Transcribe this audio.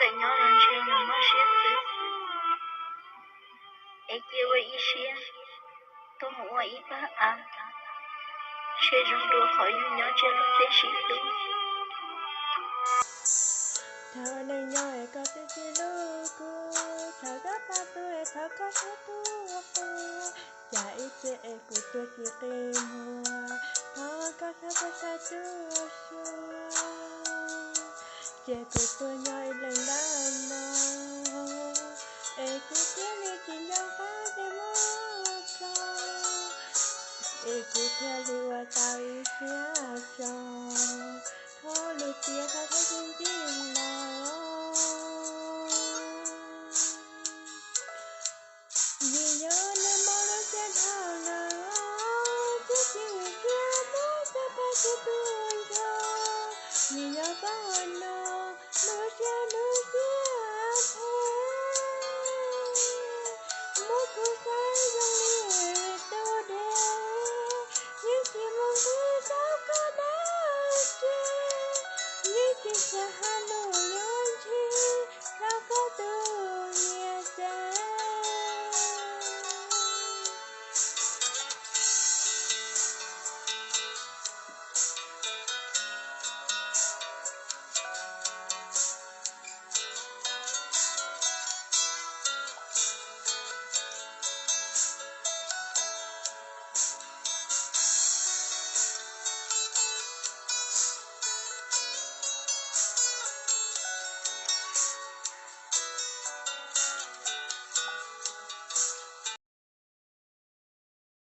Nyob los ntshe yus mob siab xwb, es cia ua ib siab tuaj mus ua ib pab av, ntshe zoo dua qhov yus nyob tseg lub teb sib hlub. Thov neej nyob es koj twb tsis hlub kuv, thov koj pab tuaj es thov koj txhob tuaj ua qub, cas ib txhia es kuv tuag tsis qi muag, thov koj txhob tuaj tsa tub xyuas, cia kuv tuag nyob ib leeg ntawm no, es kuv thiaj li tsis nco qab tej muab tso, es kuv thiaj li ua tau ib siab tso. Thov lus tiav thov thov txi ntxib